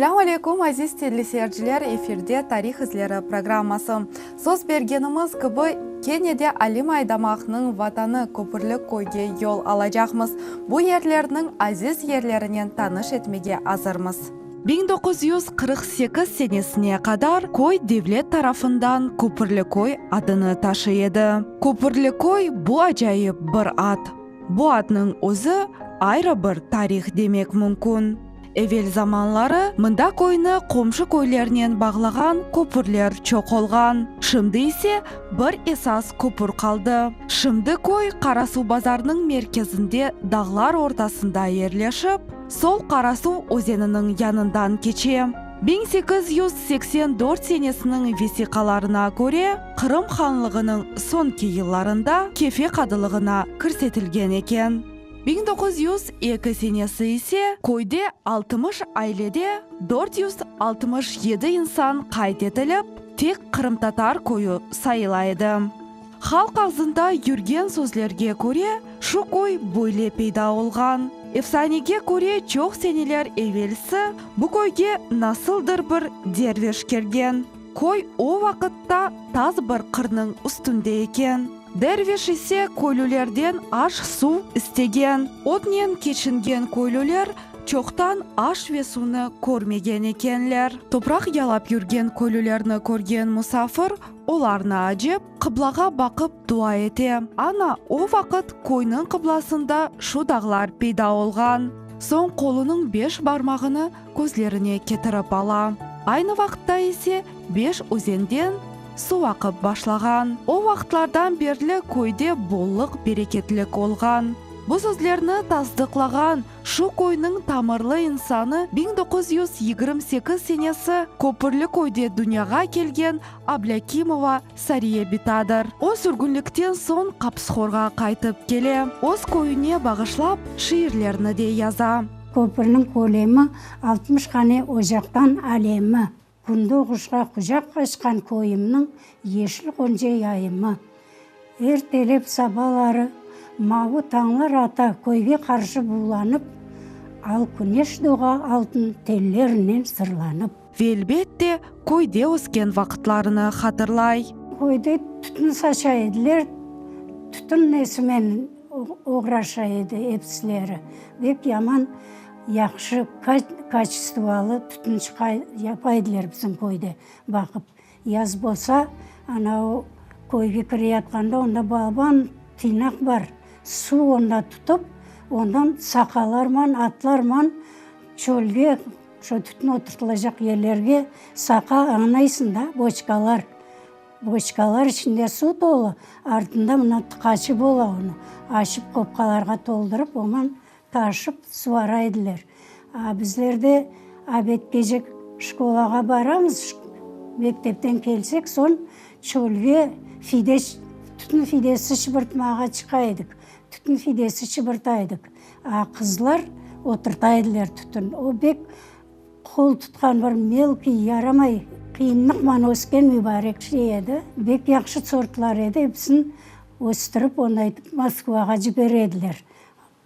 Selâm aleyküm, aziz teleseyirciler, efirde Tarih izleri programması. Söz bergenimiz kibi, kene de Alim Aydamaqnıñ vatanı Köpürli köyge yol alacaqmız. Bu yerlerniñ aziz yerlerinen tanış etmege azırmız. 1948 senesine qadar köy devlet tarafından Köpürli köy adını taşıy edi. Köpürli köy, bu acayip bir ad. Bu adnıñ özü ayrı bir tarih demek mümkün. Evel zamanları mında köyni qomşu köylernen bağlağan köpürler çoq olğan. Şimdi ise bir esas köpür qaldı. Şimdi köy Qarasuvbazarnıñ merkezinde dağlar ortasında yerleşip, Sol Qarasuv özeniniñ yanından keçe. 1884 senesiniñ vesiqalarına köre, Qırım hanlığınıñ soñki yıllarında Kefe qadılığına kirsetilgen eken. 1902 senesi ise köyde 60 ailede 467 insan qayd etilip, tek qırımtatar köyü sayıla edi. Halq ağzında yürgen sözlerge köre, şu köy böyle peyda olğan. Efsanege köre, çoq seneler evelsi bu köyge nasıldır bir derviş kelgen. Köy o vaqıtta taz bir qırnıñ üstünde eken. Derviş ise köylülerden aş-suv istegen. Otnen keçingen köylüler çoqtan aş ve suvnı körmegen ekenler. Topraq yalap yürgen köylülerni körgen musafir olarnı acıp, qıblağa baqıp dua ete. Ana, o vaqıt köyniñ qıblasında şu dağlar peyda olğan. Soñ qolunıñ beş barmağını közlerine ketirip ala. Aynı vaqıtta ise beş özenden suv aqıp başlağan. O vaqıtlardan berli köyde bollıq-bereketlik olğan. Bu sözlerni tasdıqlağan şu köyniñ tamırlı insanı 1928 senesi Köpürli köyde dünyağa kelgen Ablâkimova Sariye bitadır. O sürgünlikten soñ Qapıshorğa qaytıp kele. Öz köyüne bağışlap şiirlerni de yaza. Köpürniñ kölemi 60 hane ocaqtan alemi. Kündoğuşqa qucaq açqan köyümniñ yeşil ğonca yayımı. Ertelep sabaları mavı tañlar ata köyge qarşı bulanıp, al küneş doğa altın tellerinen sırlanıp. Ve elbette, köyde ösken vaqıtlarını hatırlay. Köyde tütün saça ediler, tütün nesimen oğraşa edi episileri. Bek yaman yahşı, kaçestvolı tütün çıqa yapa ediler bizim köyde baqıp. Yaz bolsa, ana o köyge kireyatqanda onda balaban tıynaq bar, suv onda tutıp, ondan saqalarman, atlarman çölge, Şu tütün oturtılacaq yerlerge saqa, añlaysıñ da, boçkalar. Boçkalar içinde suv tolu, artında mına tıqaçı bola, onı açıp qopqalarğa toldurıp, oman taşıp suvara ediler. A bizler de obedgece şkolağa baramız, mektepten kelsek, soñ çölge fide, tütün fidesi şıbırtmağa çıqa edik. Tütün fidesi şıbırta edik. A qızlar oturta ediler tütün. O bek qol tutqan bir melkiy, yaramay, qıyınlıqman ösken mübarek şey edi. Bek yahşı sortlar edi, episini östürip, onı aytıp Moskvağa cibere ediler.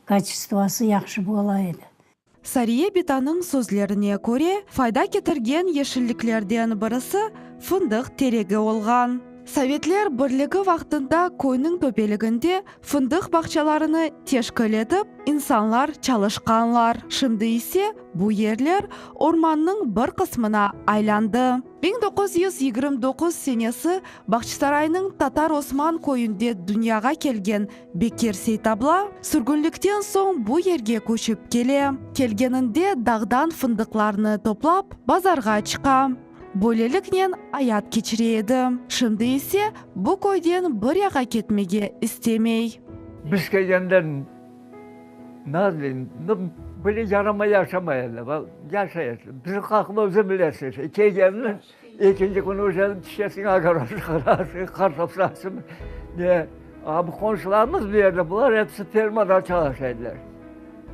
Kaçestvası yahşı bola edi. Sariye bitanıñ sözlerine köre, fayda ketirgen yeşilliklerden birisi fındıq teregi olğan. Sovetler Birligi vaqtında köyniñ töpeliginde fındıq bağçalarını teşkil etip, insanlar çalışqanlar. Şimdi ise bu yerler ormannıñ bir qısmına aylandı. 1929 senesi Bağçasaraynıñ Tatar Osman köyünde dünyağa kelgen Bekir Seytabla sürgünlikten soñ bu yerge köçip kele. Kelgeninde dağdan fındıqlarnı toplap, bazarğa çıqa. Böyleliknen ayat keçire edi. Şimdi ise bu köyden bir yağa ketmege istemey. Biz kelgende nasıl böyle yaramay yaşamay edi, yaşay edi. Bizim halqımız özü bilesiz, kelgenini ekinci künü uje tüşesiñ ogorod qırasıñ, qartop saqsıñ. Ne, a bu qonşularımız bu yerde, bular episi fermada çalışa ediler.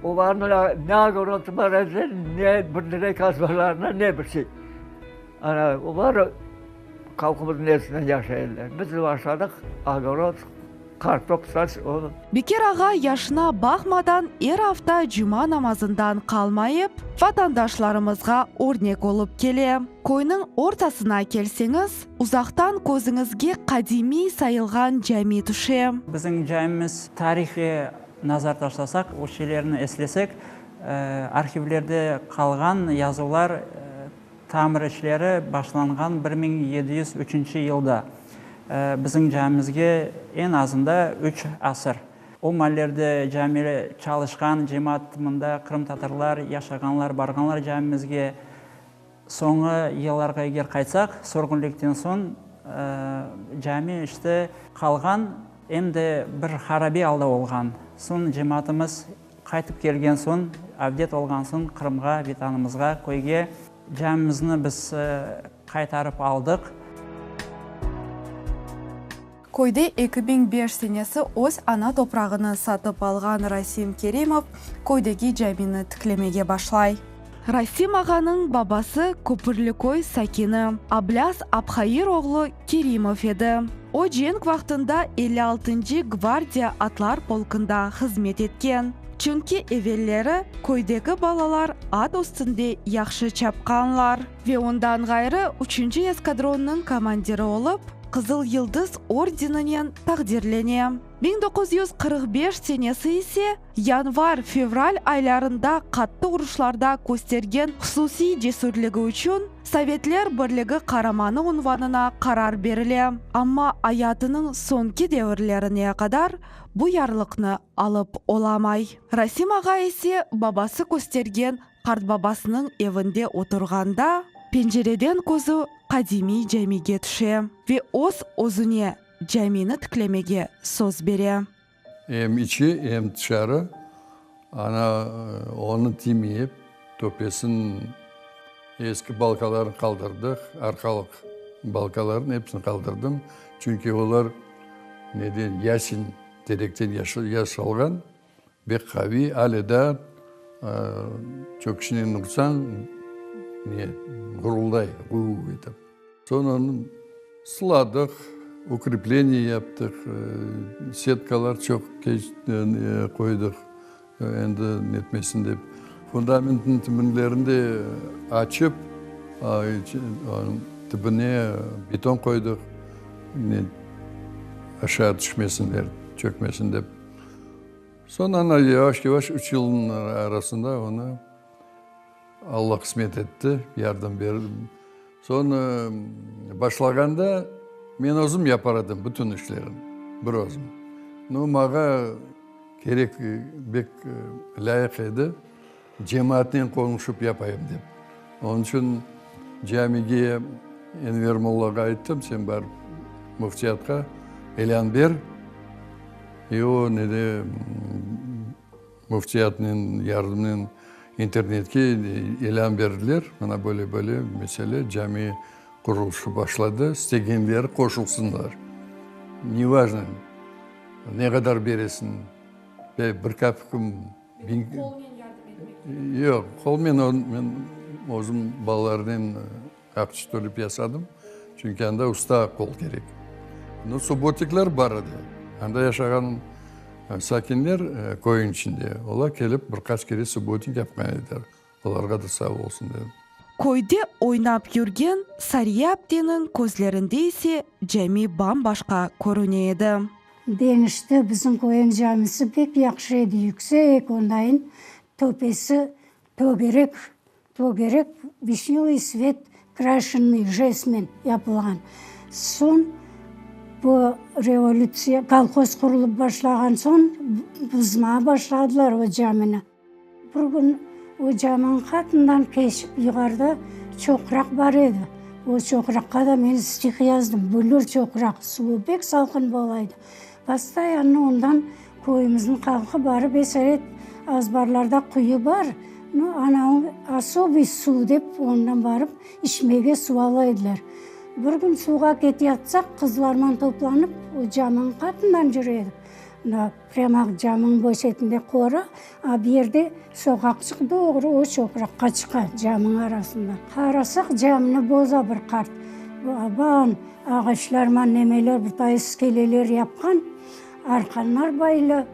Olarnıñ ne ogorodı bar edi, ne bir direk azbarlarında, ne bir şey. Ana, olar halqımıznıñ nesinen yaşay ediler. Biz başladıq ogorod. Qartop saç o. Bekir ağa yaşına baqmadan er afta cuma namazından qalmayıp, vatandaşlarımızğa örnek olıp kele. Köyniñ ortasına kelseñiz, uzaqtan közüñizge qadimiy sayılğan cami tüşe. Bizim camimiz tarihe nazar taşlasaq, o şeylerni eslesek, arhivlerde qalğan yazuvlar tamir işleri başlanğan 1703 yılda. Bizim camimizge eñ azında üç asır. O mallerde cami çalışqan cemaat mında qırımtatarlar yaşağanlar, barğanlar camimizge. Soñı yıllarğa eger qaytsaq, sürgünlikten soñ cami işte qalğan, em de bir harabe alda olğan. Soñ cemaatımız qaytıp kelgen soñ, avdet olğan soñ Qırımğa, Vetanımızğa, köyge camimizni biz qaytarıp aldıq. Köyde 2005 senesi öz ana toprağını satıp alğan Rasim Kerimov köydeki camini tiklemege başlay. Rasim ağanıñ babası Köpürliköy sakini Ablâz Abhayır oğlu Kerimov edi. O cenk vaqtında elli altıncı gvardiya atlar polkında hızmet etken. Çünki evelleri köydeki balalar at üstünde yahşı çapqanlar. Ve ondan ğayrı üçünci eskadronnıñ komandiri olıp, Qızıl Yıldız ordeninen taqdirlene. 1945 senesi ise yanvar-fevral aylarında qattı uruşlarda köstergen hususiy cesürligi içün Sovetler Birligi Qaramanı unvanına qarar berile. Amma ayatınıñ soñki devirlerine qadar bu yarlıqnı alıp olamay. Rasim ağa ise babası köstergen Qartbabasınıñ evinde oturğanda, pencereden közü qadimiy camige tüşe ve öz-özüne camini tiklemege söz bere. Em içi, em tışarı, ana, onı tiymeyip, töpesin eski balkalarını qaldırdıq, arqalıq balkalarını episini qaldırdım, çünki olar neden, yasin terekten yasalğan. Bek qaviy, ale daa çöküşinen ursañ, ne, gurulday, guv etip. Soñ onı sıladıq, ukrepleniye yaptıq, setkalar çoq qoydıq, endi netmesin dep. Fundamentniñ tibinlerini de açıp, tibine beton qoydıq, ne, aşağı tüşmesinler, çökmesin dep. Soñ ana yavaş-yavaş üç yılnıñ arasında onı Alla qısmet etti, yardım berdi. Soñ başlağanda men özüm yapar edim bütün işlerini, bir özüm. No, mağa kerek, bek lâyıq edi cemaatnen qonuşıp yapayım dep. Onıñ içün camige Enver mollağa ayttım, sen barıp müftiyatqa ilân ber. E o nede müftiyatnen yardımnen internetke ilân berdiler, mına böyle böyle mesele, cami qurulışı başladı, istegenler qoşulsınlar. Ne vajno, ne qadar beresiñ, bir kapik Qolnen yardım etmek. Yoq, qolnen men özüm balalarnen aqça tölep yasadım, çünki anda usta qol kerek. No, subbotnikler bar edi, anda yaşağan sakinler köyün içinde, olar kelip bir qaç kere subbotnik yapqan ediler, olarğa da sağ olsun dedim. Köyde oynap yürgen Sariye apteniñ közlerinde ise cami bam-başqa körüne edi. Deñişti, bizim köyün camisi pek yahşı edi, yüksek, ondayın töpesi tögerek, tögerek, vişnövıy svet kraşenıy jestmen yapılğan. Soñ bu revolütsiya, kolhoz qurulıp başlağan soñ buzmağa başladılar o camini. Bir kün o caminiñ qatından keçip, yuqarıda çoqraq bar edi. O çoqraqqa da men stih yazdım, Büllür çoqraq, suvu pek salqın bola edi. Postoyanno ondan köyümizniñ halqı barıp esaret azbarlarda quyu bar, no, anavı osobıy suv dep ondan barıp içmege suv ala ediler. Bir kün suvğa keteyatsaq, qızlarman toplanıp o caminiñ qatından cüre edik. Prâmaq camıñ boy-setinde qora, a bir yerde soqaqçıq doğru o çoqraqqa çıqa, camıñ arasından. Qarasaq, camnı boza bir qart. Aban, ağaçlarman nemeler, bir tay iskeleler yapqan. Arqanlar baylı.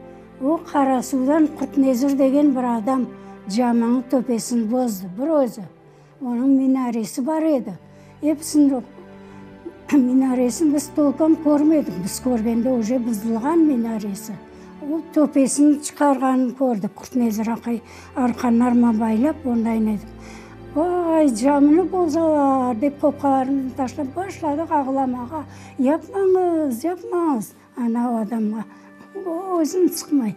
O Qarasuvdan Qurtnezir degen bir adam caminiñ töpesini bozdı, bir özü. Onıñ minaresi bar edi. Episini, minaresini biz tolkom körmedik, biz körgende uje buzulğan minaresi. O töpesini çıqarğanını kördik, Qurtnezir aqay arqanlarıma baylap, ondayın etip, Vay, camini bozalar, dep qopqalarımıznı taşlap başladıq ağlamağa. Yapmañız, yapmañız! Ana o adamğa özüni sıqmay.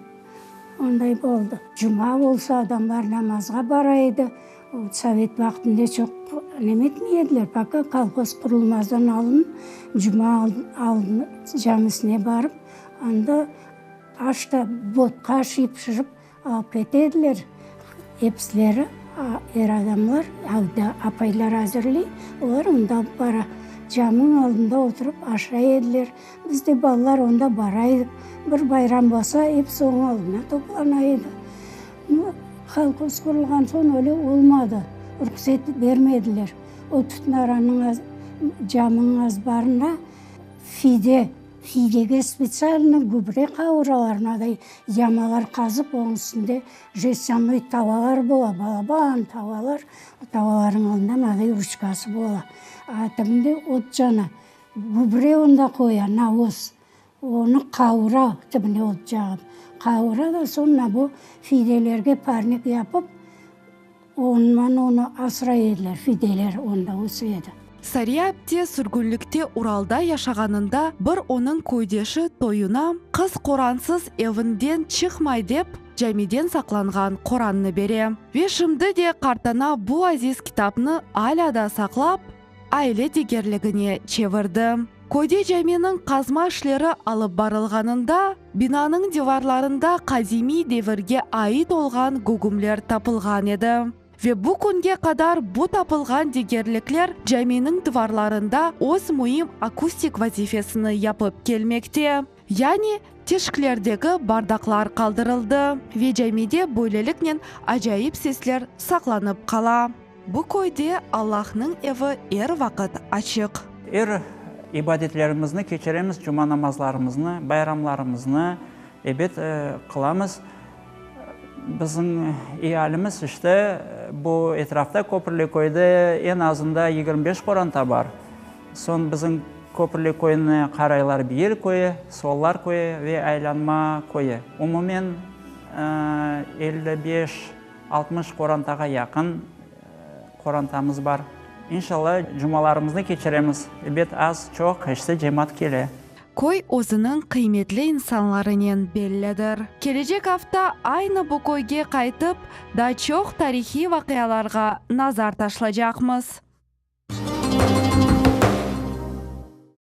Onday boldı. Cuma bolsa adamlar namazğa bara edi. O sovet vaqtında çoq neme etmey ediler, poka kolhoz qurulmazdan aldın cuma aldın camisine barıp, anda aş da botqa aşı pişirip Alıp kete ediler. Episileri er adamlar, apaylar azırlay, olar onda bara. Camnıñ aldında oturıp aşay ediler. Biz de balalar onda bara edik. Bir bayram bolsa, episi onıñ aldına toplana edi. Kolhoz qurulğan soñ öyle olmadı, ruhset bermediler. O Tutnaranıñ camınıñ azbarına fide. Fidege spetsialno gübre qavuralar, mınaday yamalar qazıp, onıñ üstünde jestânoy tavalar bola, balaban tavalar, o tavalarnıñ alında mınaday ruçkası bola, a tibinde ot cana, gübre onda qoya, navoz, onı qavura, tibine ot cağıp, qavura da soñ mına bu fidelerge parnik yapıp, Ondan onı asray ediler, fideler onda öse edi. Sariye apte sürgünlikte Uralda yaşağanında bir onıñ köydeşi toyuna qız Qoransız evinden çıqmay dep, camiden saqlanğan Qorannı bere. Ve şimdi de qartana bu aziz kitapnı alâ da saqlap, aile degerligine çevirdi. Köyde caminiñ qazma işleri alıp barılğanında, binanıñ divarlarında qadimiy devirge ait olğan gügümler tapılğan edi. Ve bu künge qadar bu tapılğan degerlikler caminiñ divarlarında öz müim akustik vazifesini yapıp kelmekte. Yani teşiklerdeki bardaqlar qaldırıldı ve camide böyleliknen acayip sesler saqlanıp qala. Bu köyde Allahnıñ evi er vaqıt açıq. Er ibadetlerimizni keçiremiz, cuma namazlarımıznı, bayramlarımıznı, ebet, qılamız. Bizim ealimiz, işte, bu etrafta, Köpürli köyde eñ azında 25 qoranta bar. Soñ bizim Köpürli köyüni qaraylar Biyel köyü, Sollar köyü ve Aylanma köyü. Umumen 55, 60 qorantağa yaqın qorantamız bar. İnşalla, cumalarımıznı keçiremiz. Ebet, az, çoq, işte, cemaat kele. Köy özüniñ qıymetli insanlarınen bellidir. Kelecek afta aynı bu köyge qaytıp, daa çoq tarihiy vaqialarğa nazar taşlacaqmız.